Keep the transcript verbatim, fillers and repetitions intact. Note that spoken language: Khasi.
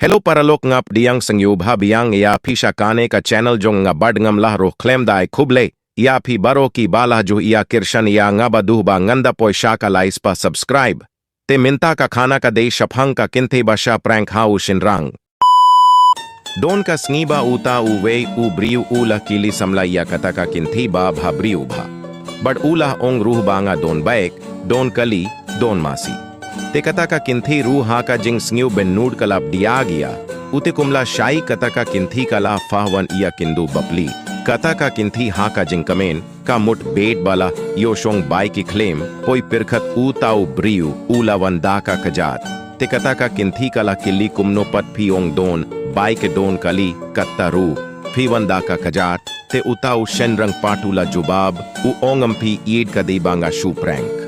Hello paralok, nga pdiang sngewbha biang ïa phi sha kane ka channel jong nga bad ngam lah ruh khlem da ai khublei ïa phi baroh ki ba lah ju ïa kyrshan ïa nga ba duh ba ngan da poi sha ka lai spah subscribe. Te mynta ka khana ka dei shaphang ka kynthei ba sha prank ha u shynrang. Don ka sngi ba uta uwei u briew u la kylli samla ïa kata ka kynthei ba bhabriew bha. Bad u la ong ruh ba nga don bike, don kali, don masi. Te kata ka kynthei ruh ha ka jingsngewbynnud ka la pdiang ïa u. Te kumba la shai kata ka kynthei ka la phah wan ïa kynduh bapli. Kata ka kynthei ha ka jingkmen ka mut beit ba la ïoh shong bike khlem poi pyrkhat uta u briew u la wan da ka kjat. Te kata ka kynthei ka la kylli kumno pat phi ong don bike don kali, kata ruh phi wan da ka kjat. Te uta u shynrang pat u la jubab, u ong ym phi ïeit ka dei ba nga shu prank.